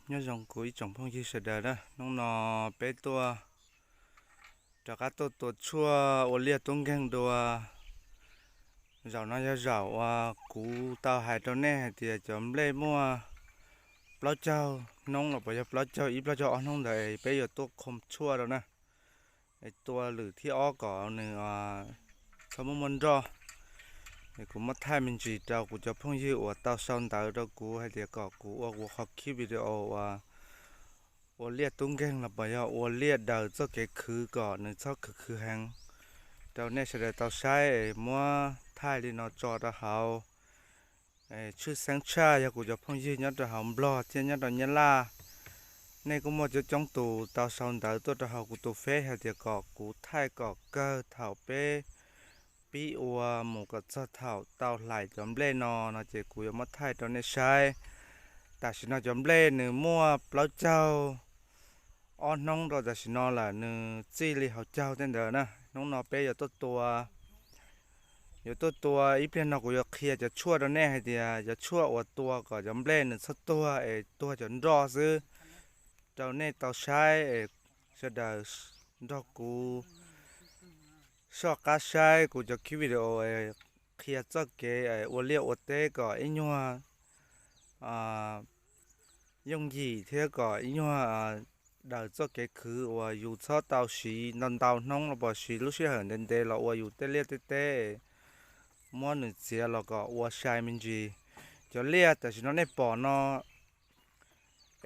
Nyob zoo kuv ib tsoom phooj ywg sawv daws na, hnub no peb tuaj rov qab tuaj tua tshuaj ua liaj tub nkeeg dua. Zaum no yog zaum uas kuv tau hais rau nej hais tias cov nplej muaj plaub caug hnub los puas yog plaub caug ib plaub caug ob hnub ntawd peb yuav tuaj khom tshuaj rau na. Tua lwm thib ob kom nws txhob muaj muaj nroj. Es kuv muab thaij me ntsis rau kuv cov phooj ywg uas tau sau ntawv rau kuv hais tias kom kuv ua kuv qhov khib video uas ua liaj tub nkeeg los puas yog ua liaj daws txoj kev khwv kom nws txhob khwv khwv heev rau nej sawv daws tau saib es muab thaij li no tso rau hauv. Tshwj xeeb tshaj yog kuv cov phooj ywg nyob rau hauv Nplog thiab nyob rau Nyab Laj, nej kuj muaj coob coob tus tau sau ntawv tuaj rau hauv kuv tus feb hais tias kom kuv thaij kom kawg thaum peb pib ua mus kom txog thaum tau hlais cov nplej no no ces kuv yuav muab thaij rau nej saib. Tam sim no cov nplej nws muaj plaub caug ob hnub rau tam sim no lawm, nws txij li hauv caug tej ntawd na. Hnub no peb yuav tuaj tua, yuav tuaj tua ib pliag no kuv yuav qhia cov tshuaj rau nej hais tias cov tshuaj uas tua kom cov nplej nws txhob tuag es tuag cov nroj xwb rau nej tau saib es sawv daws nrog kuv soj qab saib kuv cov khib video qhia txoj kev ua liaj ua teb kom ib nyuag yooj yim thiab kom ib nyuag daws txoj kev khwv uas yus txhob tau siv ntau ntau hnub los puas siv lub sij hawm ntev ntev los ua yus tej liaj tej teb muab nws txiav los kom ua sai me ntsis. Cov liaj tam sim no nej pom no,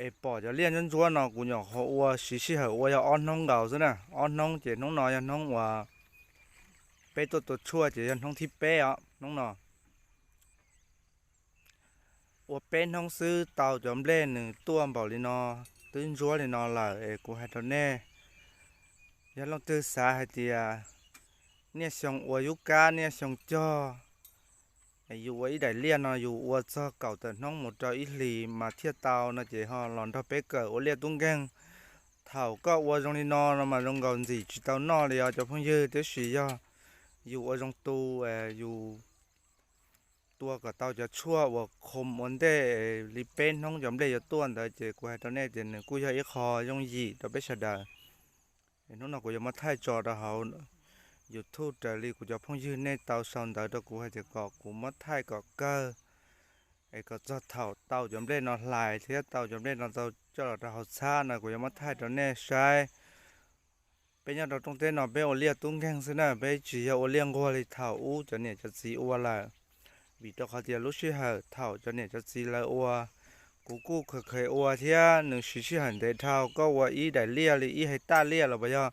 es pom cov liaj ntsuab ntsuab no kuv nyuam qhuav ua siv sij hawm ua yog ob hnub nkaus xwb na, ob hnub ces hnub no yog hnub uas peb tuaj tua tshuaj ces yog hnub thib peb os, hnub no. Ua peb hnub xwb tau cov nplej nws tuaj npaum li no, twb ntsuab li no lawm es kuv hais rau nej, yog leej twg xav hais tias niaj xyoo ua yub kab niaj xyoo cog, yus ua ib daim liaj no yus ua txog kaum tawm hnub mus rau ib hlis mas thiaj tau no ces ho los nrog peb kawm ua liaj tub nkeeg. Thaum koj ua zoo li no no mas zoo nkaus ntxim tsis tau noj li os cov phooj ywg, tiam sis yog yus ua zoo tu, yus tua kom tau cov tshuaj uas khom ua ntej li peb hnub cov nplej yuav tuaj ntawd ces kuv hais rau nej tias nws kuj yog ib qho yooj yim rau peb sawv daws. Hnub no kuv yuav muab thaij tso rau hauv YouTube raws li kuv cov phooj ywg nej tau sau ntawv rau kuv hais tias kom kuv muab thaij kom kawg es kom txog thaum tau cov nplej no hlais thiab tau cov nplej no tau coj los rau hauv txhab no kuv yuav muab thaij rau nej saib. Peb nyob rau rooj teb no peb ua liaj tub nkeeg xwb na, peb tsis yog ua liaj nquag li thaum ub cov niam cov txiv ua lawm. Vim rau qhov tias lub sij hawm thaum cov niam cov txiv lawv ua, kuv kuj kheev kheev ua thiab nws siv sij hawm ntev dhau, koj ua ib daim liaj li ib hais taj liaj los puas yog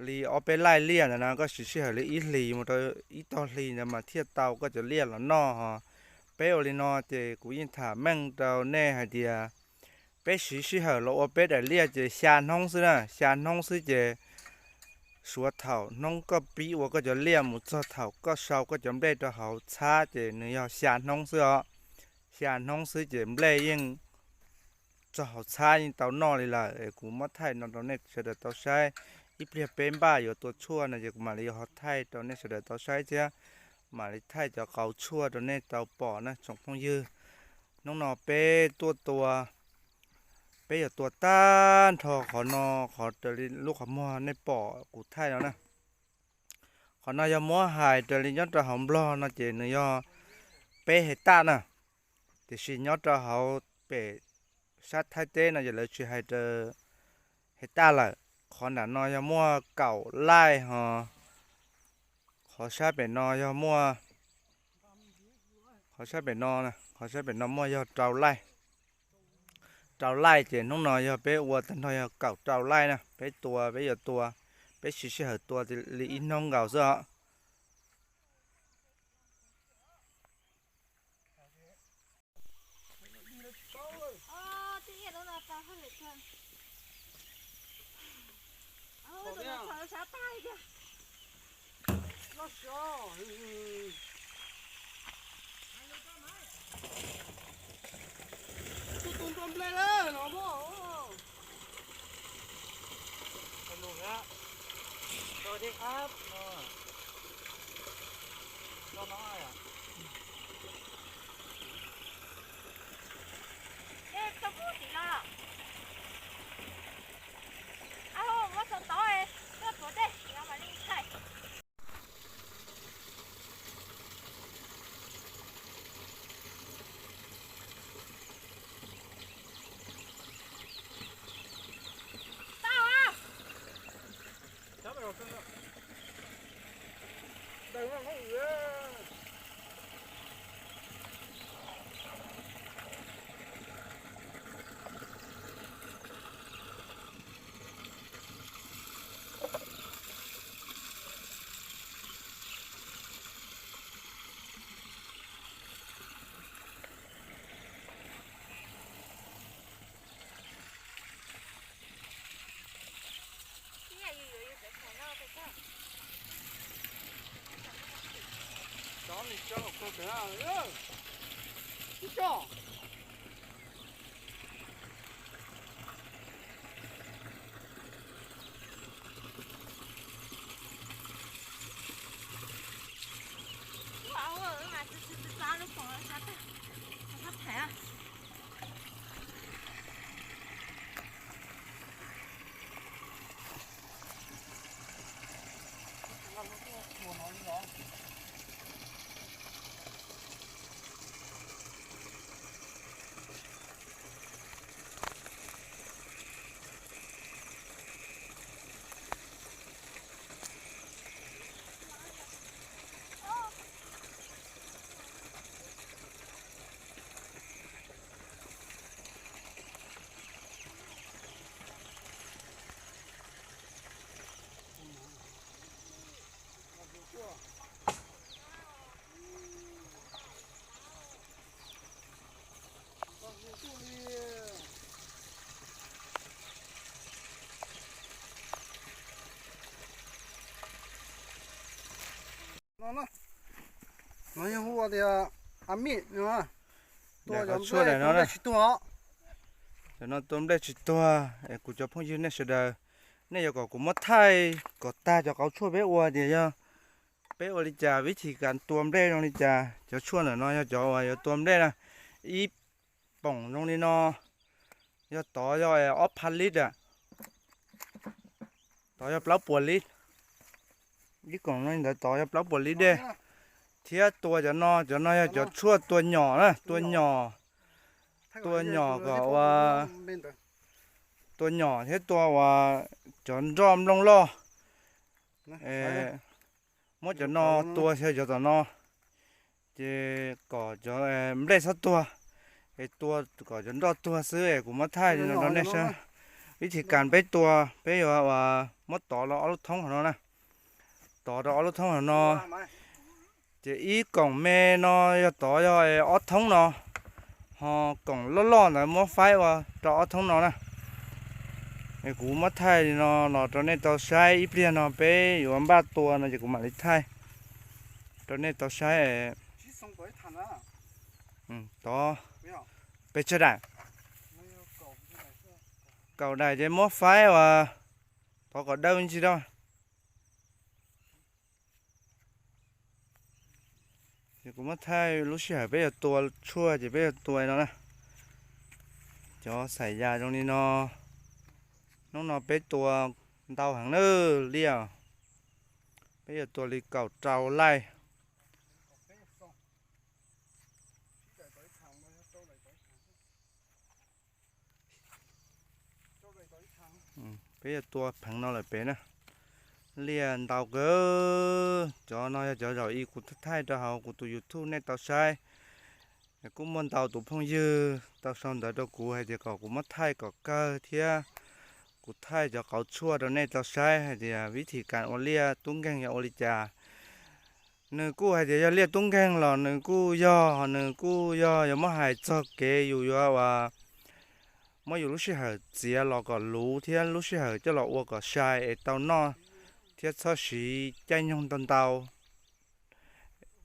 li ob peb laij liaj ntawd na, koj siv sij hawm li ib hlis mus rau ib tog hli ntawd mas thiaj tau koj cov liaj los noj ho. Peb ua li no ces kuv yeej tham meej rau nej hais tias peb siv sij hawm los ua peb daim liaj ces xya hnub xwb na, xya hnub xwb ces suav thaum hnub koj pib ua koj cov liaj mus txog thaum koj sau koj cov nplej rau hauv txhab ces nws yog xya hnub xwb os. Xya hnub xwb ces nplej yeej txog hauv txhab yeej tau noj li lawm. Kuv muab thaij no rau nej sawv daws tau saib, ib pliag peb npaj yuav tua tshuaj no ces kuv mam li ho thaij rau nej sawv daws tau saib thiab mam li thaij cov qauv tshuaj rau nej tau pom na tsoom phooj ywg. Hnub no peb tuaj tua, peb yuav tua tag nrho qhov no, qhov raws li lub qhov muag nej pom kuv thaij no na. Qhov no yog muab hais raws li nyob rau hauv Nplog no ces nws yog peb hais taj na, tiam sis nyob rau hauv pem sab Thaib teb no ces lawv tsis hais hais taj lawm. Qhov nram no yog muaj kaum laij ho, qhov sab pem no yog muaj, qhov sab pem no, qhov sab pem no muaj yog rau laij. Rau laij ces hnub no yog peb ua tag nrho yog kaum rau laij na, peb tua, peb yuav tua, peb siv sij hawm tua li ib hnub nkaus xwb os. No, no yog hu ua tias a mim no. Tua cov tshuaj no tsis tuag. Cov no tua nplej tsis tuag es kuv cov phooj ywg nej sawv daws, nej yuav kom kuv muab thaij kom tag cov qauv tshuaj peb ua tias yog peb ua li cas, vib thib kas tua nplej zoo li cas. Cov tshuaj ntawm no yog cov uas yuav tua nplej na. Ib poom zoo li no yog tod yog ob phav lib a, tod yog plaub puas lib. Ib koom no li ntawd tod yog plaub puas lib dej. Thiab tua cov no, cov no yog cov tshuaj tua nyom na, tua nyom, tua nyom kom ua, tua nyom thiab tua uas cov nroj nplooj loj. Muab cov no tua xyaw cov tom no, ces kom cov nplej txhob tuag, es tua kom cov nroj tuag xwb es kuv muab thaij li no rau nej saib. Vib thib kas peb tua, peb yuav muab tov rau ob lub thoob hauv no na. Tov rau ob lub thoob hauv no. Ces ib koom me no yog tov yog ob thoob no, ho koom loj loj ntawd muab faib ua rau ob thoob no na. Es kuv muab thaij li no los rau nej tau saib, ib pliag no peb yuav npaj tua no ces kuv mam li thaij rau nej tau saib. Tov pes tsawg daim? Kaum daim ces muab faib ua tov kom dawb ntsis rau. Ces kuv muab thaij lub sij hawm peb yuav tua tshuaj ces peb yuav tua li no na. Cov xaim yas zoo li no, hnub no peb tua ntau heev na, liaj. Peb yuav tua li kaum rau laij. Peb yuav tua pheev no lawm pem na. Liaj ntau kawg. Cov no yog cov zaum ib kuv thaij rau hauv kuv tus YouTube nej tau saib. Kuj muaj ntau tus phooj ywg tau sau ntawv rau kuv hais tias kom kuv muab thaij kom kawg thiab kuv thaij cov qauv tshuaj rau nej tau saib hais tias vib thib kas ua liaj tub nkeeg yog ua li cas. Nws kuj hais tias yog liaj tub nkeeg los nws kuj yog, nws kuj yog yuav muab hais txog kev yus yuav ua, muab yus lub sij hawm txiav los kom luv thiab lub sij hawm coj los ua kom sai es tau noj thiab txhob siv caij nyoog ntau ntau.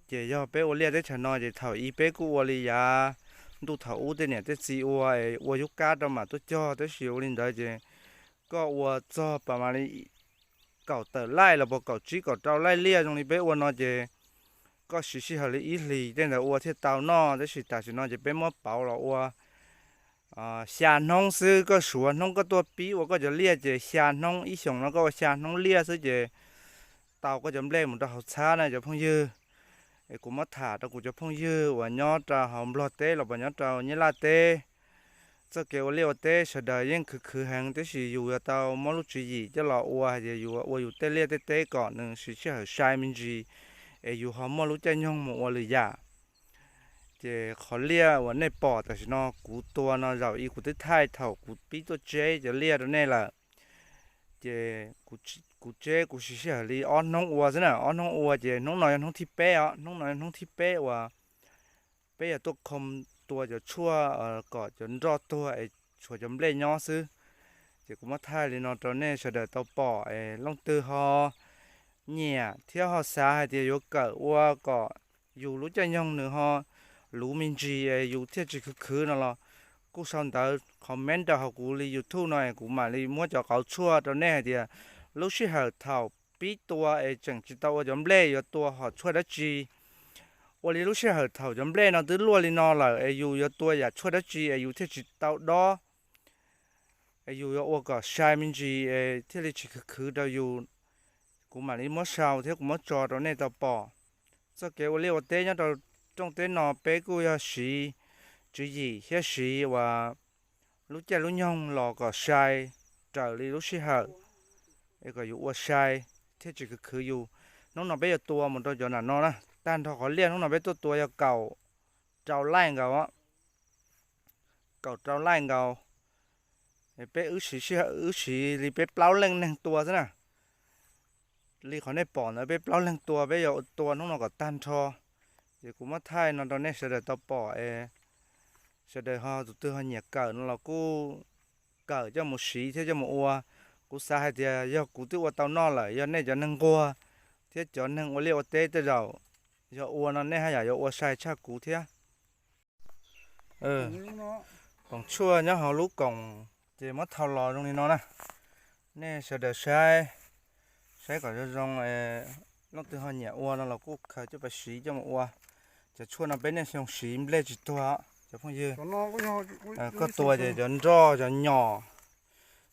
Ces yog peb ua liaj teb chaws no ces thaum ub peb kuj ua li yav ntuj thaum ub tej niam tej txiv ua es ua yub kab rau mam tuaj cog, tab sis ua li ntawd ces koj ua txog pas mas li kaum tawm laij los puas kaum tsib kaum rau laij liaj zoo li peb ua no ces koj siv sij hawm li ib hlis tej ntawd ua thiaj tau noj, tab sis tam sim no ces peb muab pauv los ua xya hnub xwb. Koj suav hnub koj tuaj pib ua koj cov liaj ces xya hnub, ib xyoos no koj ua xya hnub liaj xwb ces tau koj cov nplej mus rau hauv txhab na cov phooj ywg. Es kuv muab tham rau kuv cov phooj ywg uas nyob rau hauv Nplog teb los puas nyob rau Nyab Laj teb, txoj kev ua liaj ua teb sawv daws yeej khwv khwv heev, tab sis yus yuav tau muab lub tswv yim coj los ua hais tias yus ua yus tej liaj tej teb kom nws siv sij hawm sai me ntsis, es yus ho muaj lub caij nyoog mus ua lwm yam. Ces qhov liaj uas nej pom tam sim no kuv tua no zaum ib kuv twb thaij thaum kuv pib tuaj tseb cov liaj rau nej lawm. Ces kuv tseb kuv siv sij hawm li ob hnub ua xwb na, ob hnub ua ces hnub no yog hnub thib peb os, hnub no yog hnub thib peb uas peb yuav tuaj khoo tua cov tshuaj kom cov nroj tuag es tshuav cov nplej nyob xwb. Ces kuv muab thaij li no rau nej sawv daws tau pom es leej twg ho nyiam thiab ho xav hais tias yuav kawm ua kom yus lub caij nyoog nws ho luv me ntsis es yus thiaj tsis khwv khwv no los kuj sau ntawv comment rau hauv kuv li YouTube no es kuv mam li muab cov qauv tshuaj rau nej hais tias lub sij hawm thaum pib tua es tseem tsis tau ua cov nplej yuav tua hom tshuaj dab tsi. Ua li lub sij hawm thaum cov nplej no twb luaj li no lawm es yus yuav tua yam tshuaj dab tsi es yus thiaj tsis tau dob, es yus yuav ua kom sai me ntsis es thiaj li tsis khwv khwv rau yus. Kuv mam li muab sau thiab kuv muab tso rau nej tau pom. Txoj kev ua liaj ua teb nyob rau rooj teb no peb kuj yog siv tswv yim thiab siv uas lub caij lub nyoog los kom sai raws li lub sij hawm, es kom yus ua sai thiaj tsis khwv khwv yus. Hnub no peb yuav tua mus rau cov nram no na, tag nrho qhov liaj hnub no peb tuaj tua yog kaum rau laij nkaus, kaum rau laij nkaus. Peb wb siv sij hawm wb siv li peb plaub leej neeg tua xwb na. Li qhov nej pom ntawd peb plaub leeg tua, peb yuav tua hnub no kom tag nrho. Ces kuv muab thaij no rau nej sawv daws tau pom es sawv daws ho tus twg ho nyiam kawm no los kuj kawm coj mus siv thiab coj mus ua. Kuv xav hais tias yog kuv twb ua tau noj lawm, yog nej cov neeg nquag thiab cov neeg ua liaj ua teb tej zaum yog ua no nej haj yam yuav ua sai tshaj kuv thiab. Koom tshuaj nyob hauv lub koom ces muab thau los zoo li no na. Nej sawv daws saib, saib kom zoo zoo, leej twg ho nyiam ua no los kuj khaws coj pas siv coj mus ua. Cov tshuaj no peb niaj xyoo siv nplej tsis tuag cov phooj ywg. Koj tua ces cov nroj cov nyom,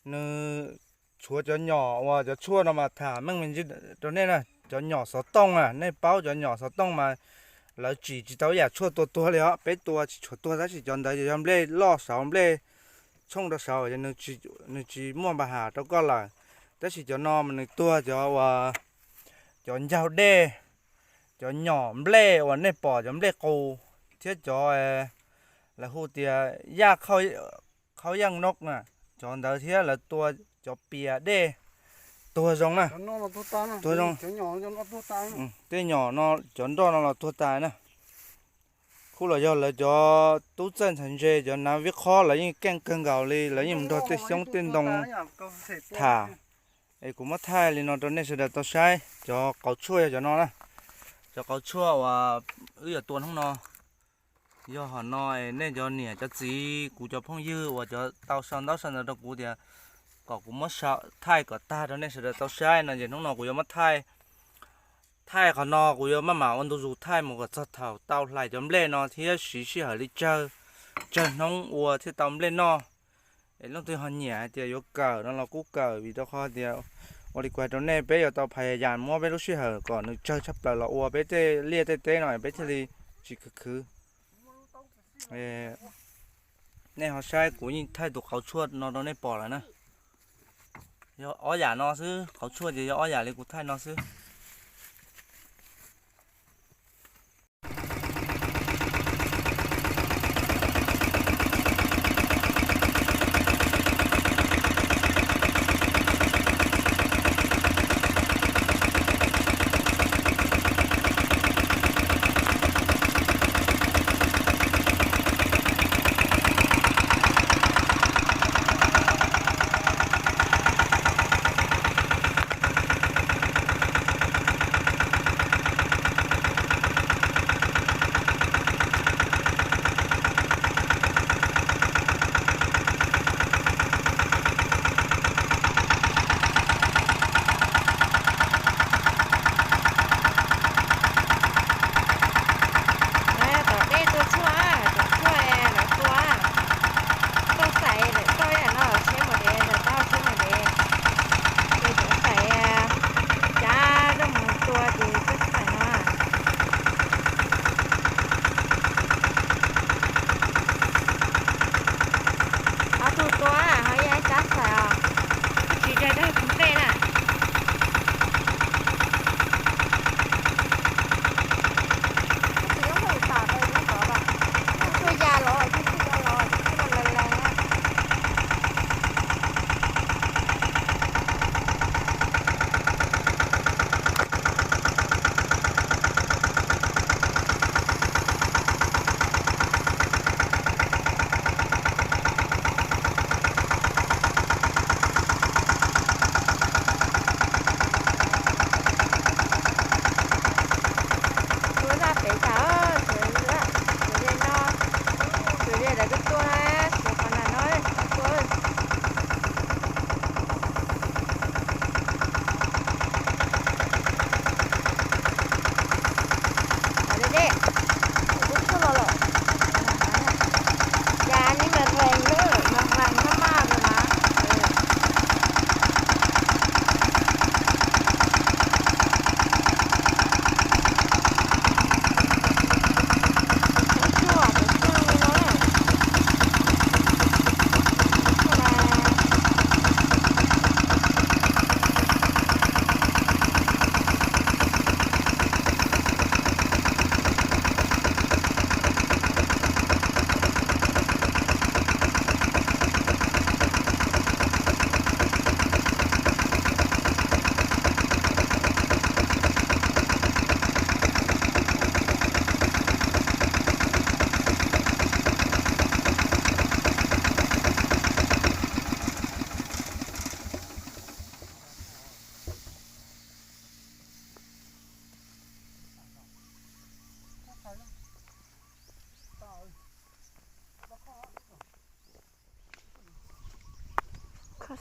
nws tshuav cov nyom uas cov tshuaj no mas tham meej me ntsis rau nej na, cov nyom xov tooj na, nej paub cov nyom xov tooj mas lawv tsim tsis tau ib yam tshuaj tua tuag li os. Peb tua tsis tshuav tuag tab sis cov ntawd ces yog nplej loj saud, nplej tshooj rau saud, nws tsis muaj npa has rau koj lawm. Tab sis cov no mas nws tuag cov uas, cov ncaug dej, cov nyom nplej uas nej pom cov nplej qus, thiab cov lawv hu tias yaj khaub yeej noj na, cov ntawd thiab lawv tua cov pias dej tuag zoo na. Tuag zoo. Tej nyom no cov nroj no los tuag tas na. Kuj los yog lawv cov tub txawj ntxhais ntse, cov nav vib qhob lawv yeej keej kawg nkaus li, lawv yeej mus nrog tej xyoob tej ntoo tham. Es kuv muab thaij li no rau nej sawv daws tau saib, cov qauv tshuaj yog cov no na. Cov qauv tshuaj uas wb yuav tua hnub no, yog hom no nej cov niam cov txiv, kuv cov phooj ywg uas cov tau sau ntaub sau ntawv rau kuv tias kom kuv muab thaij kom tag rau nej sawv daws tau saib no ces hnub no kuv yuav muab thaij. Thaij qhov no kuv yuav maj mam ua ntu zus thaij mus kom txog thaum tau hlais cov nplej no thiab siv sij hawm li tsawg, tsawg hnub ua thiaj tau nplej noj. Es leej twg ho nyiam hais tias yuav kawm no los kuj kawm, vim rau qhov tias ua li kuv hais rau nej, peb yuav tau phas yas muab peb lub sij hawm kom nws tsawg tshaj plaws los ua peb tej liaj tej teb no peb thiaj li tsis khwv khwv. Nej ho saib kuv yeej thaij tus qauv tshuaj no rau nej pom lawm na. Yog ob yam no xwb, qauv tshuaj ces yog ob yam li kuv thaij no xwb.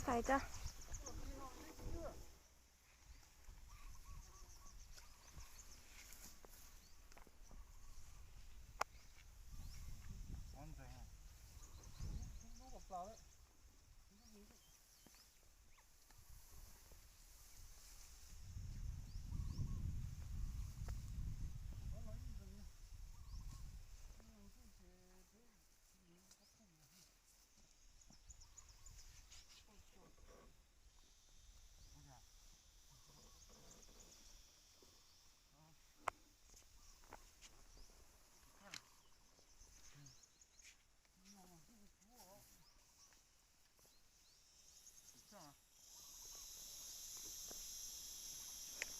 Thaij tso.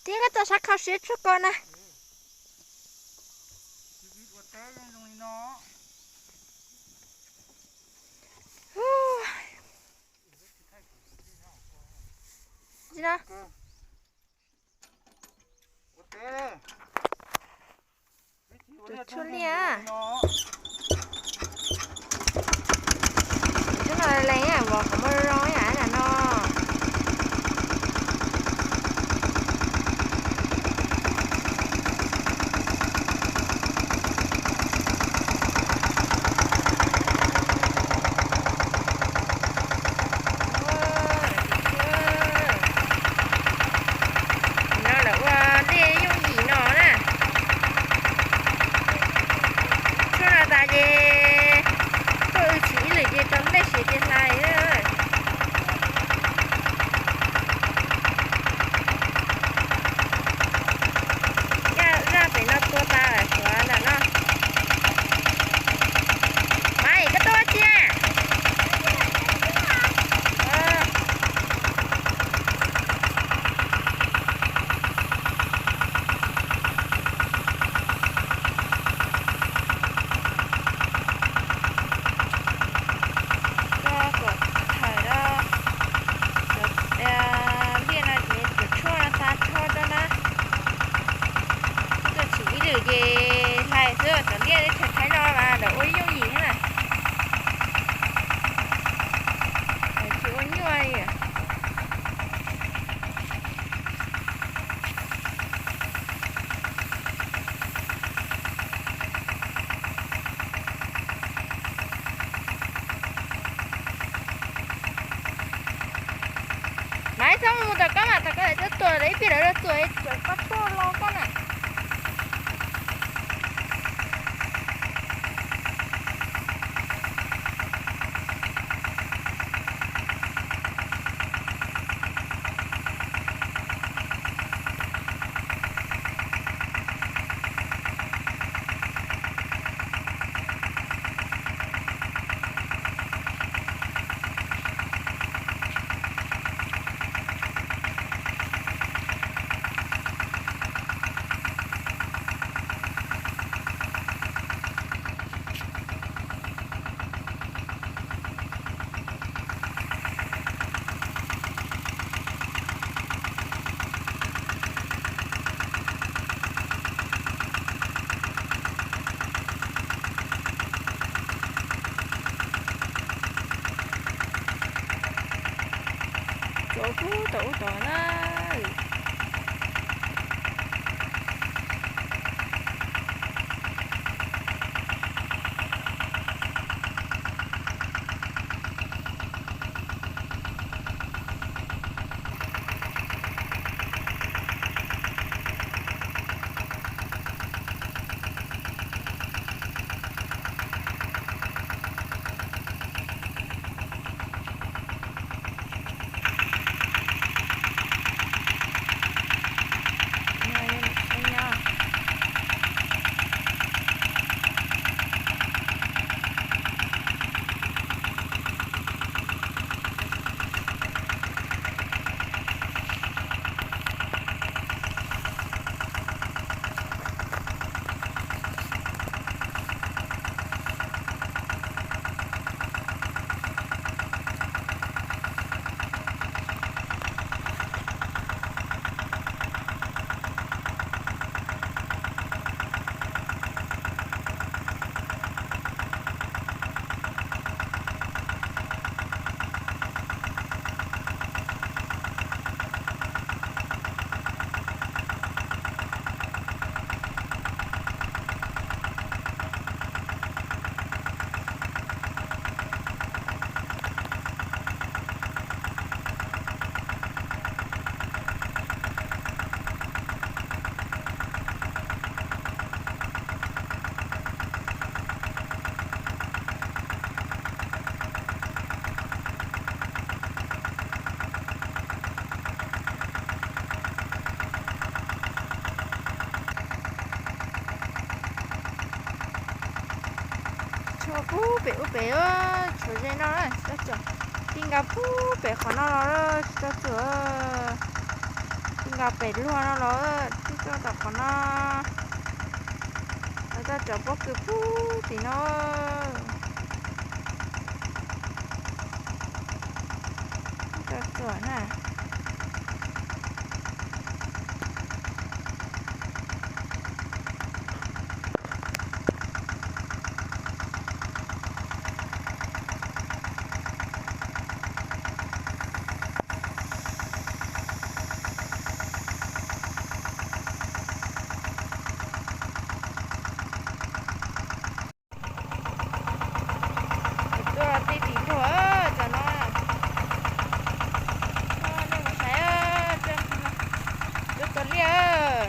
Tib koj tso sab khau siab tsuag ko na. Tus tshuaj liaj. Tus tshuaj no lees vov qhov muag zoo zoo ib yam no. No lawv ua liaj yooj yim no na. Tshuaj no tas ces tuaj wb tsis ib lwm ces rau nej siav ces hlais. Zaj pem no tua tas lawm, xuav ntawm no. Maiv, koj tuaj ua tsi na? Koj kom thaum no cov liaj no ces cov tshuaj no tas rho rau na. Tuaj tsis ib lwm ces hlais xwb, cov liaj teb chaws Thaib no mas lawv ua yooj yim na. Lawv tsis ua nyuaj li. Maiv, txhob mus tom koj mas, tom koj tuaj tuam lawv ib pliag lawv los tuam, koj tshuaj los koj na. Tso tub tau ub tod na. Tij nqa pub pem qhov no los tsis tau txuam. Tij nqa pem luag no los tij txoj tom qhov no. Lawv txoj tsom pob kws pub tim no. Tsis tau txuam na. Tuaj tij tim luag tam no. Nej mus saib, tuaj tua liaj.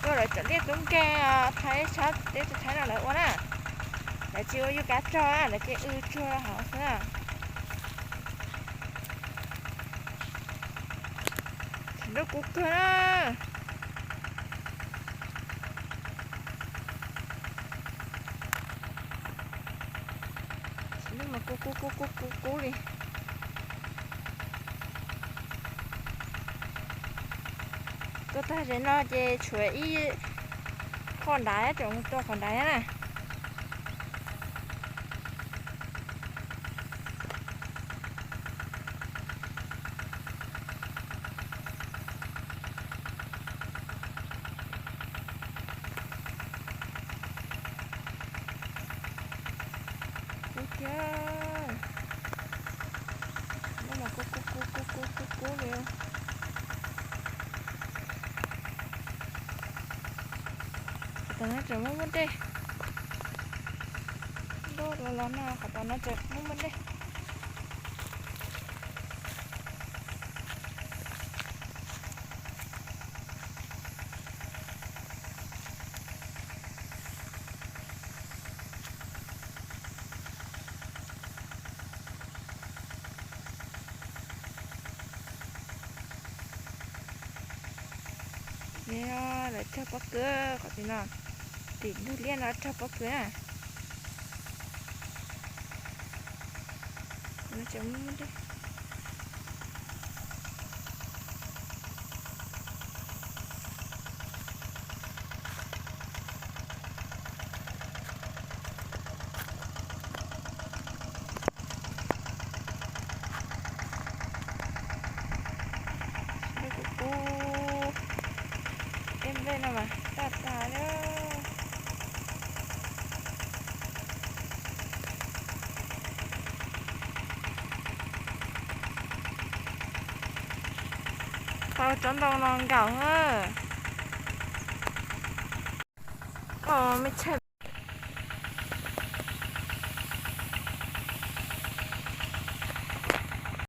Tuaj lawv tsom liaj tub nkeeg, Thaib sab teb chaws Thaib no lawv ua na. Lawv tsis ua yus kab tsog, lawv cia w tsuag rau hauv xwb. Tsis lub kub kawg na. Tsis lub mas kub kub kub kub kub kub li. Tuaj tag zem no ces tshuav ib qho nrad, tseem mus tua qhov nrad na. Kub thiab. Lub mas kub kub kub kub kub kub kub li. Qhov tom no tseem muaj muaj dej. Ntuj los los no qhov tom no tseem muaj muaj dej. Lawv tsawg pob kws qhov tim no, tim ntug liaj no tsawg pob kws na. Kub kub, tej nplej no mas tag tag li. Tau tsob ntoo no nkaum na. Koj me tshaj